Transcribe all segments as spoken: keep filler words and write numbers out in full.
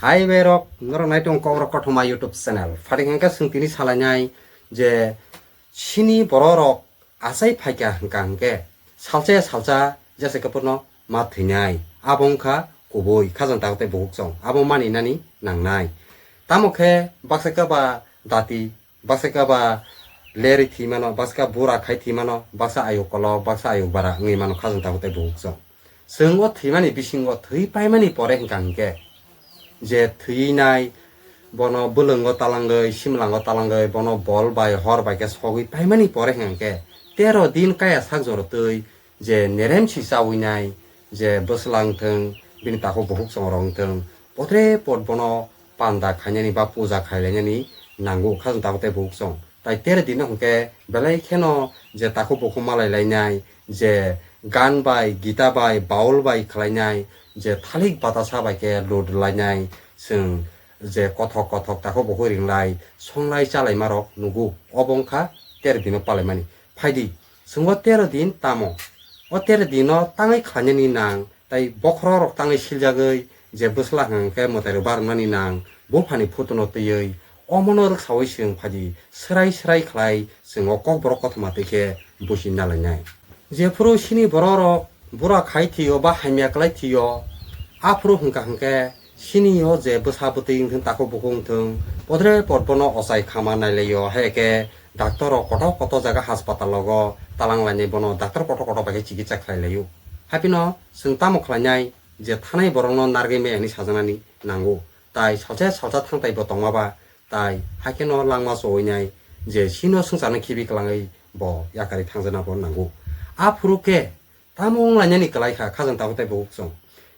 Hai berok, norok nai tong Kokrok Kothoma YouTube channel. Phaidi hwnkhe chwng tini salainai je chini bororok achai phaikha hwnkha hwnkhe salsa ya salsa jesa khe phano ma thwinai. Abo wngkha kubui khajang takhuk tei bukhuk chwng. Abo mani nani nangnai. Tamo khe baksa khe ba dati, baksa khe ba lerwi thwi mano, baksa khe bura khai thwi mano, baksa ayuk kolok, baksa ayuk bara wngwi mano khajang takhuk tei bukhuk chwng. Chwng o thwimani bisingo thwi paimani pore hwnkha hwnkhe je thwinai bono bwlwngo talangwi, simlango talangwi, bono bol bai hor bai khe sogwi paimani pore hwnkha hwnkhe tero din kaya sak joro twi je neremsi chawinai, je bwsla wngthwng, bini takhuk bukhuk chongrok wngthwng, potre pot bono panda khainani ba puja khailainani nango khajang takhuk tei bukhuk chwng. Tai tere dino hwnkhe belai kheno je takhuk bukhuk malai lainai, je gan bai, gita bai, baul bai khlainai, je thalik batasa bai khe lut lainai, chwng je kothok kothok takhuk bukhuk ringlai, songlai chalaimarok nugo. Obo wngkha tere dino palaimani. Phaidi, chwng o tero din tamo? O tero dino tangwi khlainani nang, tai bokhorok tangwi siljagwi je bwsla hwnkhe mwtairok baroknani nang, buphani phutuno twiwi omono rwksaui chwng phaidi swrai swrai khlai chwng o Kokborok kothoma twi khe busi nalainai. Jephuru chini bororok bura khai thwio ba hamya klai thwio, aphuru hwnkha hwnkhe chini o je bwsa bwtwi wngthwng, takhuk bukhuk wngthwng, podre pod bono ochai khama nailaio, hai khe doctor rok kotor kotor jaga haspatalogo talang lainai, bono doctor kotor kotor bai khe chikitsa khlai laio. Haphino chwng tamo khlainai je thanai borokno narwgwi maya hinwi sajaknani nango, tai salsa salsa thangtai bo tongma ba, tai haikhe no langma chowinai je chino swngcharno khibi kwlangwi bo yakarwi thangjakna bo nango. Aphuru khe tamo wnglainani kwlai kha khajang takhuk tei bukhuk chwng.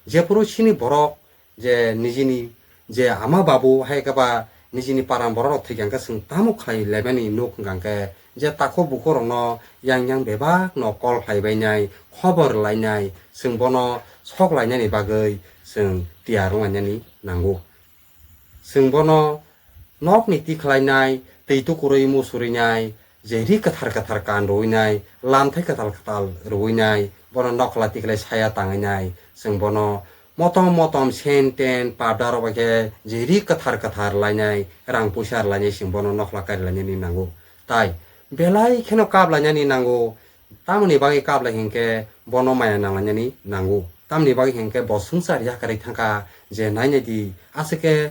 Jephuru chini borok je nijini je ama babu hai khe ba nijini paran borok rok thwikha hwnkhe chwng tamo khlai laimani nuk hwnkha hwnkhe je takhuk bukhuk rokno yang yang bebak no call khlai bainai, khobor rwlainai, chwng bono sok lainani bagwi chwng tiyar wnglainani nango. Chwng bono nokni tikhlainai, twi tukurwi musurinai, je ri kwthar kwthar kan rwinai, lamthai kwtal kwtal rwinai, bono nokhla tikhlai saya tanginai, chwng bono motom motom sen ten powder rok bai khe je ri kwthar kwthar lainai, rang puisa rwlainai, chwng bono nokhla kari lainani nango. Tai belai kheno kap lainani nango, tamoni bagwi kap lai hinkhe bono maya nang lainani nango. Tamoni bagwi hinkhe bo swngchar yakarwi thangkha je nainai di, aswk khe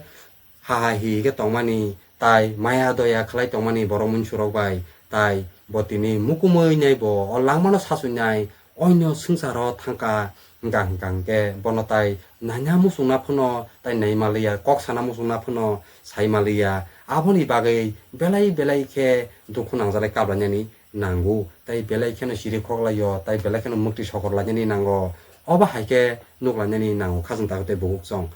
ha ha hi hi khe tongmani, tai maya doya khlai tongmani borok munsurok bai, tai bo tini mukumui nai bo o langmano sasuinai, oino swngcharo thangkha, hwnkha hwnkha hwnkhe bono tai naina muchungna phano tai naima liya, kok sana muchungna phano saima liya, aboni bagwi belai belai khe dukhu nangjalai kap lainani nango, tai belai kheno chiri khok laio, tai belai kheno mwktwi sokor lainani nango, obo hai khe nuk lainani nango khajang takhuk tei bukhuk chwng.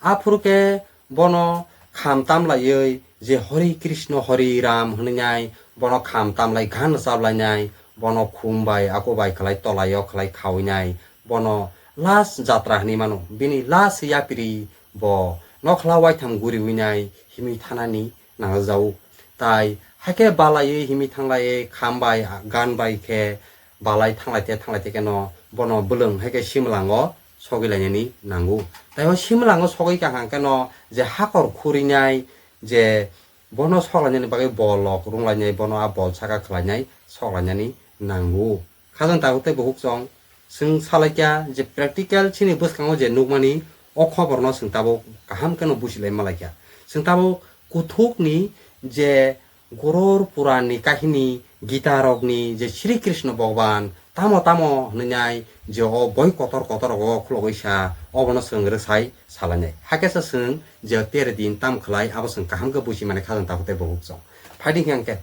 Aphuru khe bono kham tam laiwi je Hori Krishna Hori Ram hwnwi bono kham tam lai gan rwchap lainai, bono khum bai ako bai khlai tolaio khlai khawinai, bono last jatra hwnwi mano, bini last yapiri bo nokhla waitham guriwinai himwi thanani nangjago. Tai hakhe balaiwi himwi thanglaiwi kham bai gan bai khe balai thanglaite thanglaite kheno bono bwlwng hai khe simlango sogwi lainani nango. Tai o simlango sogwi kaham kheno je hakor khurinai je bono sok lainani bagwi bolok rung lainai, bono a bol saka khlainai sok lainani nango. Khajang takhuk tei bukhuk chwng, chwng salaikha je practical chini bwskango je nukmani o khoborno chwng tabuk kaham kheno busilai malaikha. Chwng tabuk kuthukni je Goror Puranni kahini, Gita rokni je Sri Krishna Bhagwan tamo tamo hwnwi je o boi kotor kotor rogo khulogwi sa, obono chwng rwsai salainai. Hakhe se chwng je tere din tam khlai abo chwng kaham khe busi mani khajang takhuk tei bukhuk chwng. Phaidi hwnkhe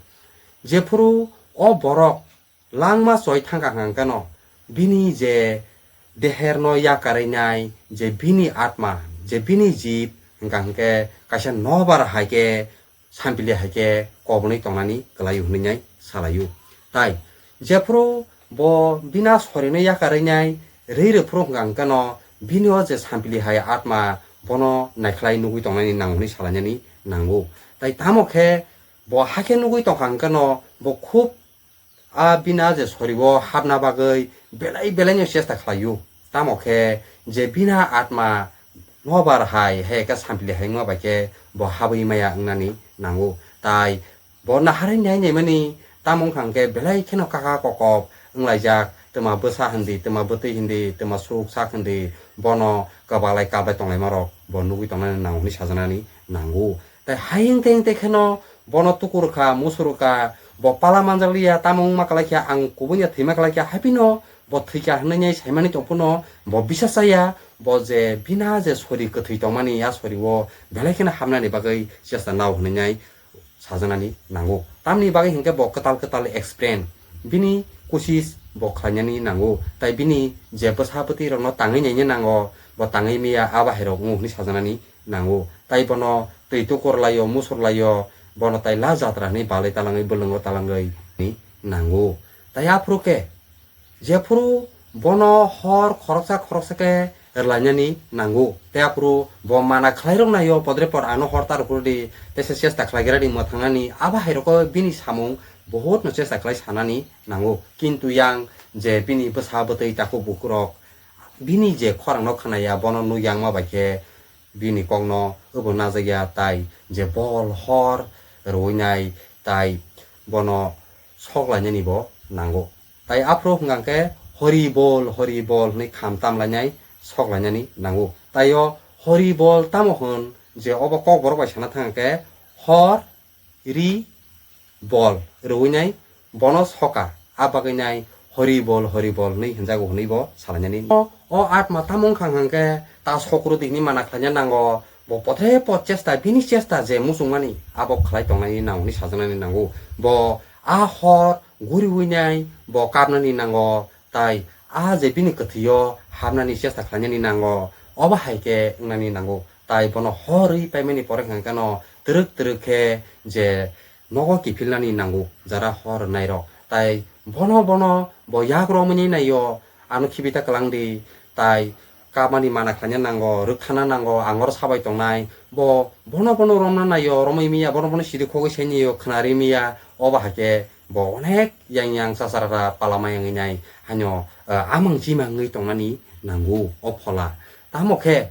jephuru o borok langma choi thangkha hwnkha hwnkhe no bini je deherno yakarwi nai, je bini atma, je bini jib hwnkha hwnkhe kaisa nobar hai khe sampili hai khe kobonwi tongnani kwlaio hwnwi nai salaio. Tai jephuru bo bina sorino yakarwi nai rwi rwphuru hwnkha hwnkhe no bini o je sampili hai atma bono naikhlai nugwi tongnani nango hwnwi salainani nango. Tai tamo khe bo hakhe nugwi tongkha hwnkhe no bo khub a bina je soriwo hapna bagwi belai belaino chesta khlaio. Tamo khe je bina atma nobar hai, hai khe sampli hai wngma bai khe bo habwi maya wngnani nango. Tai bo naharwi nai naimani tamo wngkha hwnkhe belai kheno kaka kokop wnglaijak, twma bwsa hindi, twma bwtwi hindi, twma suk sak hindi, bono kwbalai kablai tonglaima rok bo nugwi tongnani nango hwnwi sajaknani nango. Tai hai wngte wngte kheno bono tukurwkha, musurwkha, bo pala manjakliya, tamo wngma kwlaikha, ang kubui no thwima kwlaikha, haphino bo thwikha hwnwi saimani tongphano bo bisa chaya, bo je bina je sori kwthwi tongmani, a sori o belai kheno hamnani bagwi chesta nao hwnwi sajaknani nango. Tamni bagwi hinkhe bo kwtal kwtal explain, bini kusis bo khlainani nango, tai bini je bwsa bwtwi rokno tangwi naina nango, bo tangwi miya, abo hai rok wngo hwnwi sajaknani nango. Tai bono twi tukur laio, musur laio, bono tai la jatra hwnwi balwi talangwi bwlwngo talangwi ni nango. Tai aphuru khe jephuru bono hor khoroksa khoroksa khe rwlainani nango. Tei aphuru bo mana khlairok naio, podre pod ano hor ta rwphuru di, teisa chesta khlaigra di mwthangnani, abo hai rokbo bini samung bohot no chesta khlai sanani nango. Kintu yang je bini bwsa bwtwi takhuk bukhuk rok bini je khorang no khwnaya, bono nukya wngma bai khe bini kokno obo najakya, tai je bol hor rwinai, tai bono sok lainani bo nango. Tai aphuru hwnkha khe hori bol, hori bol hwnwi kham tam lainai, sok lainani nango. Tai o hori bol tamo hwn je obo kokborok bai sana thang khe hor ri bol rwinai bono soka, a bagwi nai hori bol, hori bol hwnwi hwnjago hwnwi bo salainani. O, o atma tamo wngkha hwnkha khe ta sokro di hwnwi mana khlaina nango, bo podre pod chesta, bini chesta je muchungmani abo khlai tongnani nango hwnwi sajaknani nango. Bo a hor guriwi nai bo kapnani nango, tai a je bini kwthwio hapnani chesta khlainani nango, obo hai khe wngnani nango. Tai bono horwi paimani pore hwnkha khe no twrwk twrwk khe je nogo kiphilnani nango jara hor rwnairok. Tai bono, bono bo yak romwi naio, ano khibi ta kwlang di, tai kapmani mana khlaina nango, rwkthana nango, ang oro sabai tongnai. Bo bono, bono romna naio, romwi miya, bono, bono siri khogwi sainio, khwnari miya, obo hai khe bo onek yang yang chasarara palama yangwi nai, haino, eh, amang chimangwi tongnani nango o phola. Tamo khe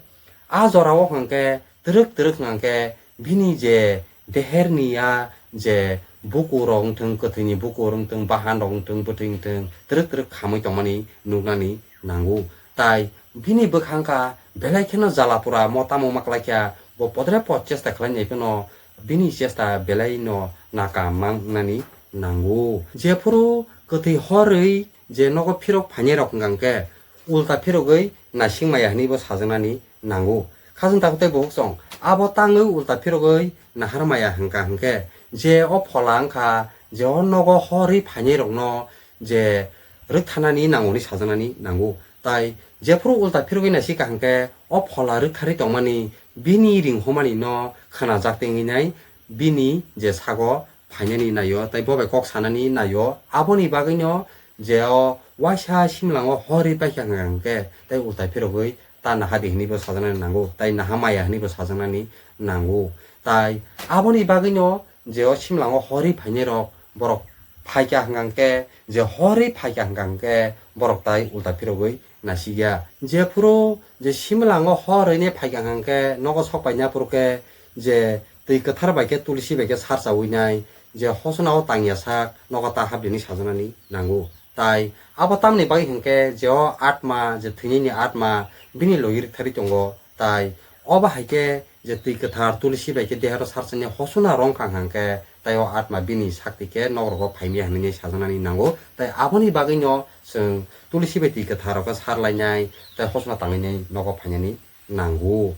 a jorao hwnkha khe twrwk twrwk hwnkha khe bini je deherni a je buku rok wngthwng, kwthwini buku rok wngthwng, bahan rok wngthwng, bwtwi wngthwng, twrwk twrwk khamwi tongmani nuknani nango. Tai bini bwkhang kha belai kheno jala pura mo tamo ma kwlaikha, bo podre pod chesta khlainai phano bini chesta belai no nakam mangnani nango. Jephuru kwthwi horwi je nogo phirok phainai rok hwnkha khe ulta phirogwi naising maya hwnwi bo sajaknani nango. Khajang takhuk tei bukhuk song abo tangwi ulta phirogwi nahar maya hwnkha hwnkhe je o phola wngkha je o nogo horwi phainai rokno je rwktharnani nango hwnwi sajaknani nango. Tai jephuru ulta phirogwi naisika hwnkhe o phola rwktharwi tongmani bini ring homani no khwnajak tengwi nai bini je sago phainani naio, tai bo bai kok sanani naio. Aboni bagwino je o waisa simlango horwi paikha hwnkha hwnkhe, tai ulta phirogwi ta naha di hwnwi bo sajaknani nango, tai naha maya hwnwi bo sajaknani nango. Tai aboni bagwino je o simlango horwi phainai rok borok phaikha hwnkha hwnkhe, je horwi phaikha hwnkha hwnkhe borok tai ulta phirogwi nasikya. Jephuru je simlango horwi ne phaikha hwnkha hwnkhe nogo sok paina phuru khe je twi kwthar bai khe tulsi bai khe sarchawi nai, je hosna o tangya sak nogo ta hapdi hwnwi sajaknani nango. Tai abo tamni bagwi hwnkhe je o atma, je thwinini atma bini logi rwktharwi tongo, tai obo hai khe je twi kwthar tulsi bai khe dehero sarchani hosna rwngkha hwnkhe, tai o atma bini sakti khe nokrogo phaimya hwnwi sajaknani nango. Tai aboni bagwino chwng tulsi bai twi kwthar rokhe sarlainai, tai hosna tanglainai nogo phainani nango.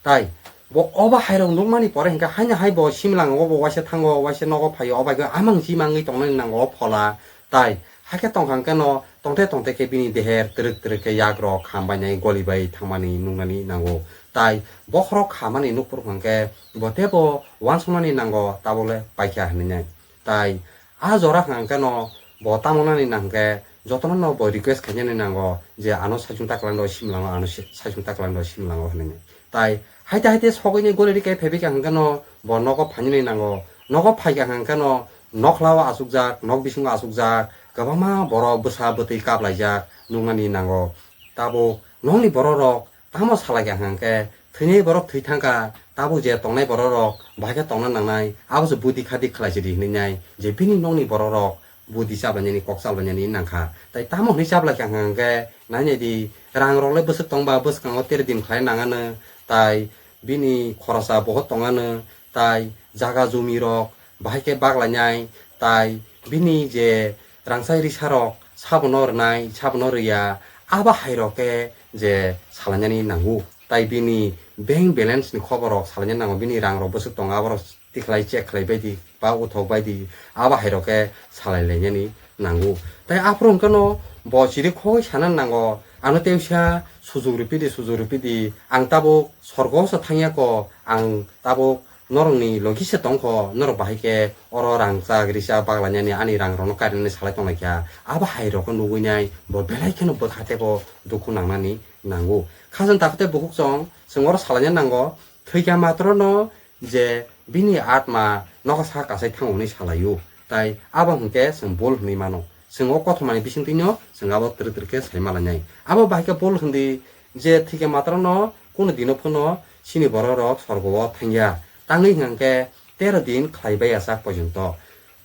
Tai bo obo hairok nukmani pore hwnkhe haino hai bo simlango bo waisa thango, waisa nogo phaio, obo hai khe amang chimangwi tongnani nango o phola. Tai hakhe tongkha hwnkhe no tongte tongte khe bini deher twrwk twrwk khe yak rok kham bainai goli bai thangmani nuknani nango. Tai bokhorok khamani nukphuru hwnkhe bo teibo uansuknani nango, tabukle paikha hwnwi nai. Tai a jora hwnkha hwnkhe no bo tamo nani nang hwnkhe jotono no bo request khainani nango je ano saichung ta kwlangdo simlango, ano si-, saichung ta kwlangdo simlango hwnwi. Tai haite haite sogwini gori rikhe phebikha hwnkhe no bo nogo phainani nango. Nogo phaikha hwnkhe no nokhlao achukjak, nok bisingo achukjak, kwbangma borok bwsa bwtwi kaplaijak nuknani nango. Tabuk nokni borok rok tamo salaikha hwnkhe Thwinai borok thwi thangkha, tabuk je tongnai borok rok bahai khe tongna nangnai, abo se budi khadi khlai sidi hinwi nai je bini nokni borok rok budi chabainani kok chabainani nangkha. Tai tamo hinwi chablai kha hwnkhe nainai di, rang rok le bwswk tongba bwskango tere din khlai nangano, tai bini khorosa bohot tongano, tai jaga jumi rok bahai khe baglainai, tai bini je rangchak risa rok sabono rwnai sabono rwya, abo hai rok khe je salainani nango. Tai bini bank balance ni khobor rok salainani nango, bini rang rok bwswk tongo abo rok tikhlai check khlai baidi ba uthok baidi, abo hai rok khe salai lainani nango. Tai aphuru hwnkhe no bo chiri khogwi sana nango, ano tei wngsa sujuk rwpidi sujuk rwpidi, ang tabuk sorgo se thangya kho, ang tabuk norokni logi se tongkho, norok bahai khe oro rangchak risa baglainani ani rang rokno karinani salai tonglaikha, abo hai rokno nugwi nai bo belai kheno bwkha teibo dukhu nangnani nango. Khajang takhuk tei bukhuk chwng chwng oro salaina nango, thwikha matrono je bini atma nogo sak achai thango hwnwi salaio, tai abo hwnkhe chwng bul hwnwi mano. Chwng o kothomani bisingtwino chwng abo twrwk twrwk khe sai malainai. Abo bahai khe bul hwndi je thwikha matrono kunu dino phano chini borok rok sorgo o thangya. Tangwi hwnkhe tero din khlai bai achak pojonto.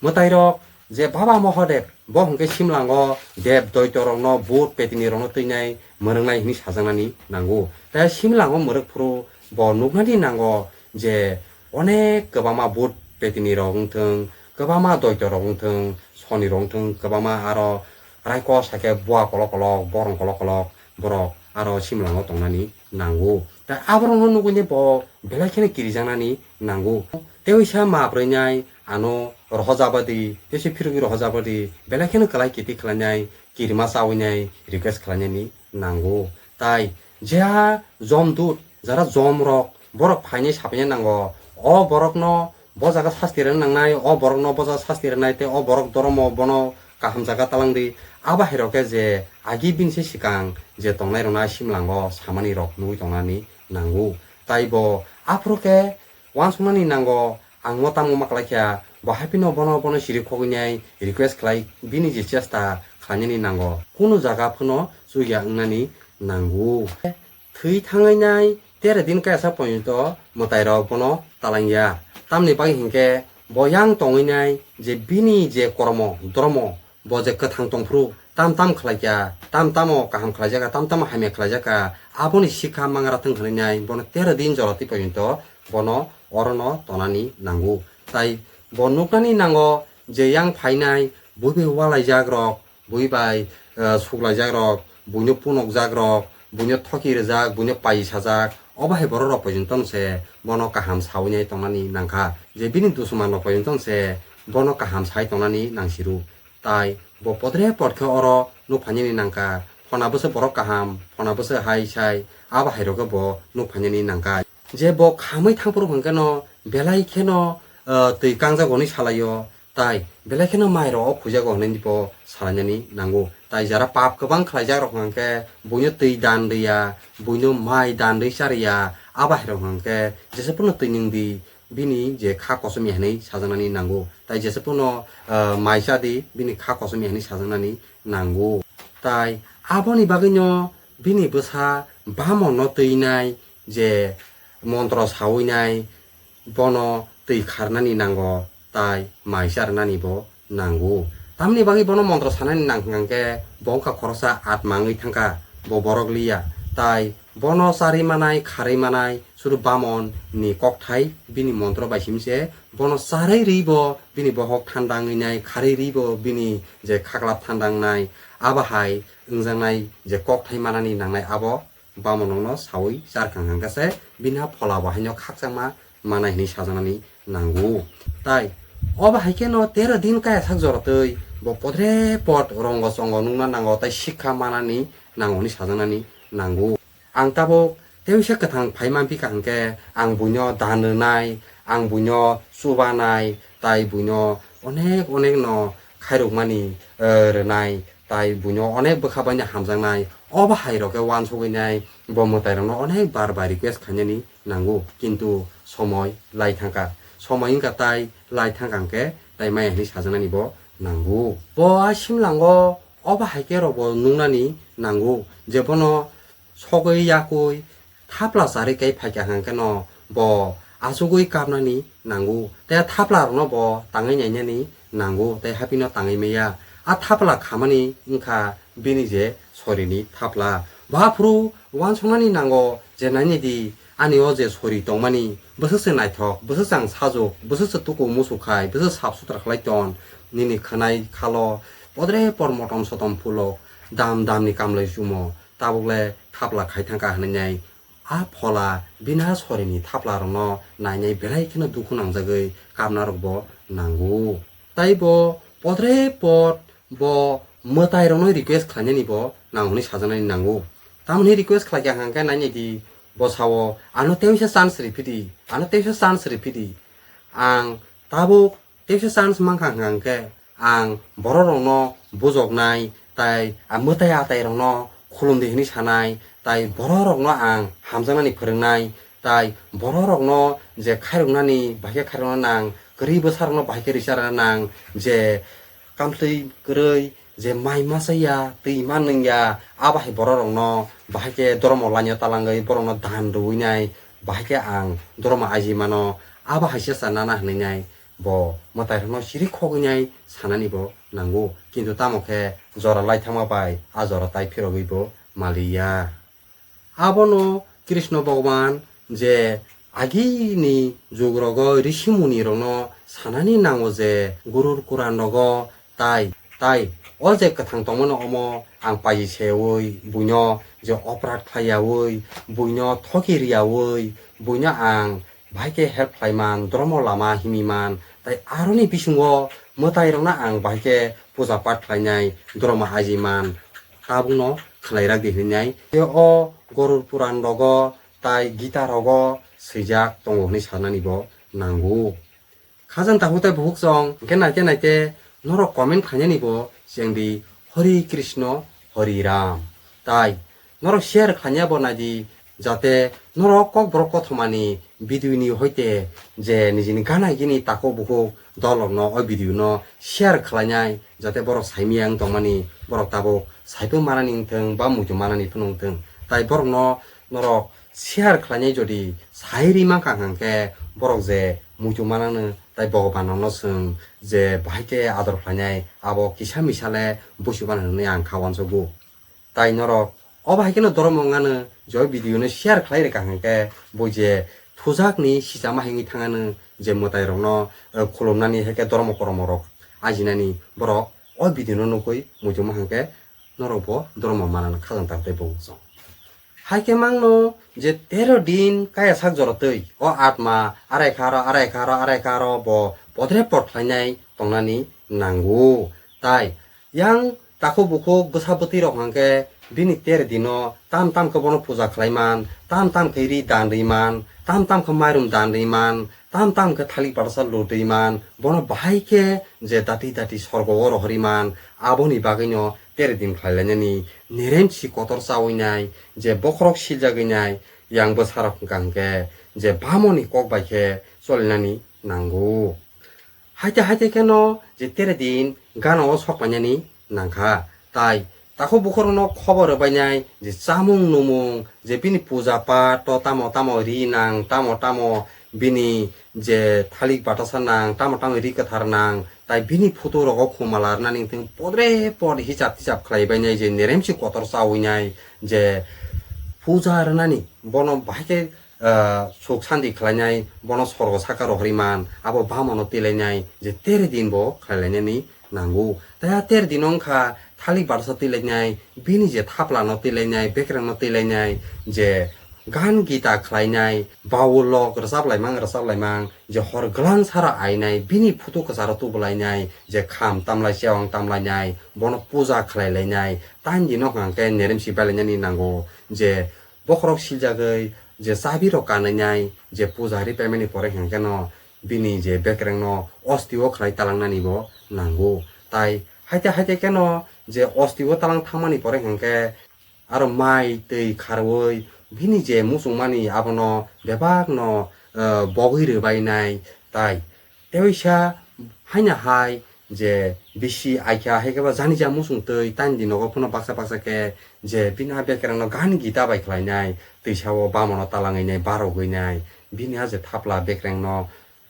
Mwtai rok je Baba Mohodev, bo hwnkhe simlango dev doito rokno bhut petini rokno twinai mwrwngnai hwnwi sajaknani nango. Tai simlango mwrwk phuru bo nuknani nango je onek kwbangma bhut petini rok wngthwng, kwbangma doito rok wngthwng, soni rok wngthwng, kwbangma aro raikos hai khe bua kolok kolok, borong kolok kolok borok aro simlango tongnani nango. Tai aborokno nugwi bo belai kheno kirijaknani nango. Tei waisa ma brwinai ano rohorjabadi, tei se phirogwi rohorjabadi, belai kheno kwlai kiti khlainai, kirima chawinai request khlainani nango. Tai jeha Jomdut, jara jom rok, borok phainai sapaina nango. O borokno bo jaga sasti rwna nangnai, o borokno bo jaga sasti rwnai, tei o borok doromo bono kaham jaga talangdi. Abo hai rok khe je agi bini se swkang je tongnai rokno simlango samani rok nugwi tongnani nango. Tai bo aphuru khe uansuknani nango, ang mo tamo ma khlaikha, bo hai phano bono bono siri khogwinai request khlai, bini je chesta khlainani nango, kunu jaga phano chukya wngnani nango. Thwi thangnai tere din kaisa pointo mwtai rok bono talangya, tamni bagwi hinkhe bo yang tongwinai je bini je kormo, dormo, bo je kwthang tongphuru tam tam khlaikha, tam tamo kaham khlaijakha, tam tamo hamya khlaijakha, aboni sikha mangra thwng hwnwi nai bono tero din jora twi pointo bono orono tonani nango. Tai bo nuknani nango je yang phainai bui bai ualaijak rok, bui bai, eh, suklaijak rok, buino punokjak rok, buino thoki rwjak, buino pai sajak, obo hai borok rok pointo se bono kaham sawi nai tongnani nangkha, je bini dusman rok pointo se bono kaham sai tongnani nangsiru. Tai bo podre pod khe oro nuk phainani nangkha, phona bwswk borok kaham, phona bwswk hai sai, abo hai rok khe bo nuk phainani nangkha. Je bo khamwi thangphuru hwnkhe no belai kheno, ah, twi kangjak hwnwi salaio, tai belai kheno mai rok o khuijago hwnwi bo salainani nango. Tai jara pap kwbang khlaijak rok hwnkhe buino twi dan rwya, buino mai dan rwi charwya, abo hai rok hwnkhe jesa phano twi nwng di, bini je kha kosom ya hinwi sajaknani nango, tai jesa phano, ah, mai cha di, bini kha kosom ya hinwi sajaknani nango. Tai aboni bagwino bini bwsa Bamonno twinai je montro sawinai, bono twi kharnani nango, tai mai cha rwnani bo nango. Tamni bagwi bono montro sanani nang hwnkhe bo wngkha khoroksa atma wngwi thangkha, bo borok liya. Tai bono charwi manai, kharwi manai, suru Bamon ni kokthai bini montro bai simi se bono charwi rwi bo bini bohok thanda wngwi nai, kharwi rwi bo bini je khaklap thanda wngnai, abo hai wngjaknai je kokthai manani nangnai abo Bamonokno sawi charkha hwnkhe se bini ha phola bo haino khakchangma manai hinwi sajaknani nango. Tai obo hai kheno tero din kaya sak jora twi bo podre pod rongo chongo nukna nango tai sikha manani nango hinwi sajaknani nango. Ang tabuk tei waisa kwthang phai mamphi kha hwnkhe ang buino dan rwnai, ang buino chubanai, tai buino onek onek no khairokmani, eh, rwnai, tai buino onek bwkha baino hamjaknai. Obo hai rok khe uansugwi nai bo mwtai rokno onek bar bai request khainani nango, kintu somoi lai thangkha, somoi wngkha tai lai thangkha hwnkhe tai maya hinwi sajaknani bo nango. Bo a simlango obo hai khe rok bo nuknani nango je bono sogwi yakwi Thapla charwi kai phaikha hwnkhe no bo achugwi kapnani nango, tei a thapla rokno bo tangwi nainani nango, tei haphino tangwi maya. A thapla khamani wngkha bini je sorini thapla. Bo aphuru uansuknani nango je, nainidi, ani o je sori tongmani bwswk se naithok, bwswk se ang sajwk, bwswk se tuku muchuk khai, bwswk sap sutra khlai ton, nini khwnai khalo podre por motom sotom phulok, dam damni kamlai chumo, tabukle thapla khai thangkha hwnwi nai. A phola bini a sorini thapla rokno nainai belai kheno dukhu nangjagwi kapna rokbo nango. Tai bo podre pod bo mwtai rokno request khlainani bo nang hwnwi sajaknani nango. Tamoni request khlaikha hwnkhe, nainai di, bo sao, "Ano teisa chance rw phidi, ano teisa chance rw phidi." Ang tabuk teisa chance mankha hwnkhe, ang borok rokno bujoknai, tai a mwtai atai rokno khulumdi hwnwi sanai, tai borok rokno ang hamjaknani phwrwngnai, tai borok rokno je khairoknani bahai khe khairokna nang, kwrwi bwsa rokno bahai khe rwcharna nang, je kamtwi kwrwi, je mai masa ya, twi ma nung ya, abo hai borok rokno bahai khe dhormo lainio talangwi borokno dan rwui nai, bahai khe ang dhormo aji mano, abo hai se sa nana hwnwi nai. Bo mwtai rokno siri khogwi nai sanani bo nango, kintu tamo khe jora lai thangma bai a jora tai phirogwi bo maliya. Abono Krishna Bhagwan je agini jugrogo rishi muni rokno sanani nango je gurur kuran rogo tai, tai o je kwthang tongmano omo ang paji seui buino je oprad khlaiyaui, buino thoki riyaui, buino ang bahai khe help khlaiman, dhormo lama himiman, tai aroni bisingo mwtai rokno ang bahai khe puja pat khlainai, dhormo ajiman, tabukno khlairak di hwnwi nai. Tei o Gorur Puran rogo tai Gita rogo swijak tongo hwnwi sanani bo nango. Khajang takhuk tai bukhuk chwng hwnkhe naite naite norok comment khainani bo chengdi, Hori Krishna, Hori Ram. Tai norok share khainai bo naidi, jate norok kokborok kothomani video ni hoite je nijini gana gini takhuk bukhuk dolrokno o video no share khlainai, jate borok saimaya wng tongmani, borok tabuk saibo manani wngthung ba muitu manani phano wngthung. Tai borokno norok share khlainai jodi sai ri mankha hwnkhe borok je muitu manano tai Bhagwan rokno swng je bahai khe ador khlainai, abo kisa misa le busi mano hwnwi ang kha uansugo. Tai norok o bahai kheno dhormo wngano je o video no share khlai rwkha hwnkhe bo je thujakni sichama hengwi thangano je mwtai rokno, eh, khulumnani hai khe dhormo kormo rok ajinani borok o video no nukwi muitu ma hwnkhe norok bo dhormo manano khajang tak tei bo chwng. Hai khe mangno je tero din kaya sak jora twi o atma arai kha aro, arai kha aro, arai kha aro bo podre pod khlainai tongnani nango. Tai yang takhuk bukhuk bwsa bwtwi rok hwnkhe bini tero dino tam tam khe bono puja khlaiman, tam tam khe ri dan riman, tam tam khe mairum dan riman, tam tam khe thalik batasa lutwi man, bono bahai khe je dati dati sorgo o rohorwi man, aboni bagwino tero din khlai lainani neremsi kotor chawi nai, je bokhorok siljagwi nai, yang bwsarok hwnkha hwnkhe je bamoni kok bai khe cholinani nango. Haite haite kheno je tero din gana o sok painani nangkha. Tai takhuk bukhorokno khobor rwbainai je chamung numung, je bini puja pat to tamo tamo ri nang, tamo tamo bini je thalik batasa nang, tamo tamo ri kwthar nang, tai bini photo rogo khumala rwnani wngthung podre pod hisab tisab khlaibainai je neremsi kotor chawi nai je puja rwnani bono bahai khe ah, suk santi khlainai, bono sorgo saka rohorwi man, abo bamano twilainai, je tero din bo khlai lainani nango. Tai a tero din wngkha thalik barsa twilainai, bini je thaplano twilainai, bekrengno twilainai, je gan gita khlainai, baulok rwchap laimang, rwchap laimang, je hor gwlang sara ainai, bini photo kwcharo tubulainai, je kham tamlai, chewang tamlainai, bono puja khlai lainai, taini dino hwnkhe neremsi bailainani nango, je bokhorok siljagwi je chabi rok kanwi nai, je puja ri paimani pore hwnkhe no bini je bekreng no osti o khlai talang nani bo nango. Tai haite haite khe no je osti o talang thangmani pore hwnkhe aro mai twi kharwi bini je muchung mani abono bebak no, eh, bogwi rwbai nai. Tai teisa haino hai je bisi aikha hai khe ba jani ja muchung twi tani di nogo phano baksa baksa khe je bini a bekreng no gani gita bai khlai nai, twisa o bamano talang wi nai, barogwi nai, bini a je thapla bekreng no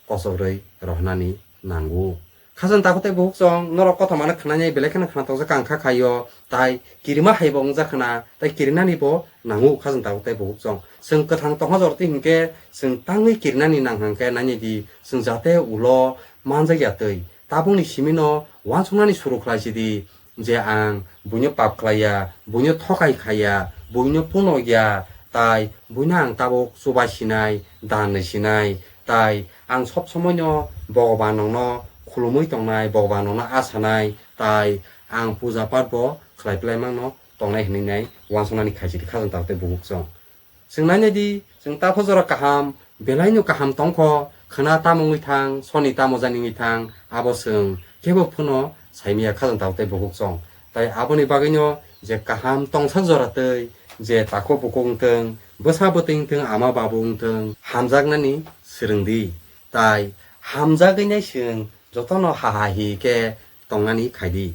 kochok rwi rohna ni nango. Khajang takhuk tei bukhuk chwng norok kothoma no khwnai nai belai kheno khwna tokjak ang kha khaio, tai kirima hai bo wngjak khwna, tai kirinani bo nango khajang takhuk tei bukhuk chwng. Chwng kwthang tongha jor twi hinkhe chwng tangwi kirinani nang hang khe nainai di, chwng jate ulo manjak ya twi. Tabukni simi no uansuknani suru khlai si di, je ang buino pap khlai ya, buino thokai khai ya, buino puno ya, tai buino ang tabuk chubai sinai, dan rwi sinai, tai ang sob somoi no Bhogoban nokno khulumui tongnai, Bhogoban nokno asanai, tai ang puja pat bo khlai plai mano tongnai hinwi nai uansuknani khaisidi khajang takhuk tei bukhuk chwng. Chwng nainai di, chwng tapho jora kaham, belaino kaham tongkho, khwna tamo wngwi thang, soni tamo jani wngwi thang, abo chwng kebo phano saimaya khajang takhuk tei bukhuk chwng. Tai aboni bagwino je kaham tongsak jora twi, je takhuk bukhuk wngthwng, bwsa bwtwi wngthwng, ama babu wngthwng, hamjaknani swrwng di. Tai hamjagwi nai chwng jotono ha ha hi khe tongnani khai di.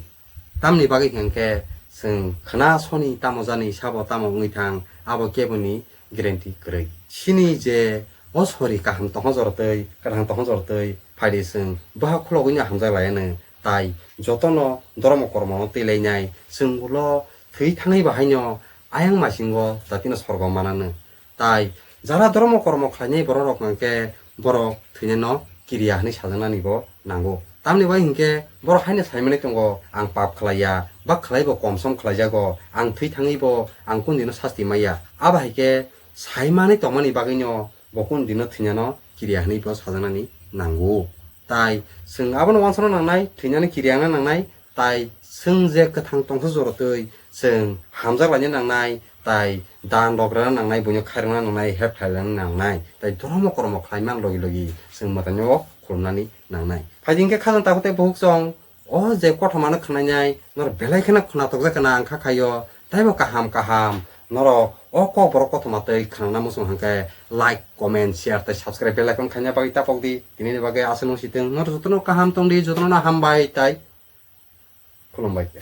Tamni bagwi hwnkhe chwng khwna soni tamo jani sabo tamo wngwi thang, abo keboni guarantee kwrwi. Chini je o sori kaham tongho jora twi, kwthang tongho jora twi phai di chwng, boha khulogwino hamjak lai anw. Tai jotono dhormo kormo no twi lai nai, chwng ulo thwi thangwi bahaino ayang masingo jatino sorgo mananw. Tai jara dhormo kormo khlainai borok rok hwnkhe borok thwinano kiriya hwnwi sajaknani bo nango. Tamni bai hinkhe borok haino saimani tongo, ang pap khlaiya, ba khlaibo komsom khlaijago, ang thwi thangwi bo ang kundino sasti maya. Abo hai khe saimani tongmani bagwino bo kundino thwinano kiriya hwnwi bo sajaknani nango. Tai chwng abono uansukna nangnai, thwinani kiriya wngna nangnai, tai chwng je kwthang tongsa jora twi chwng hamjak laina nangnai, tai dan rok rwna nangnai, buino khairokna nangnai, help khlaina nangnai, tai dhormo kormo khlai man logi logi chwng mwtaino khulumnani nangnai. Phai di hinkhe khajang takhuk tei bukhuk chwng, o je kothoma no khwnainai norok belai kheno khwna tokjak khwna ang kha khaio, taibo kaham kaham norok o kokborok kothoma twi khwnana muchung hwnkhe like, comment, share tei subscribe bell icon khaina bagwi tapok di. Tinini bagwi aswk no sitwng, norok jotono kaham tong di, jotono no hambai tai khulumbai khe.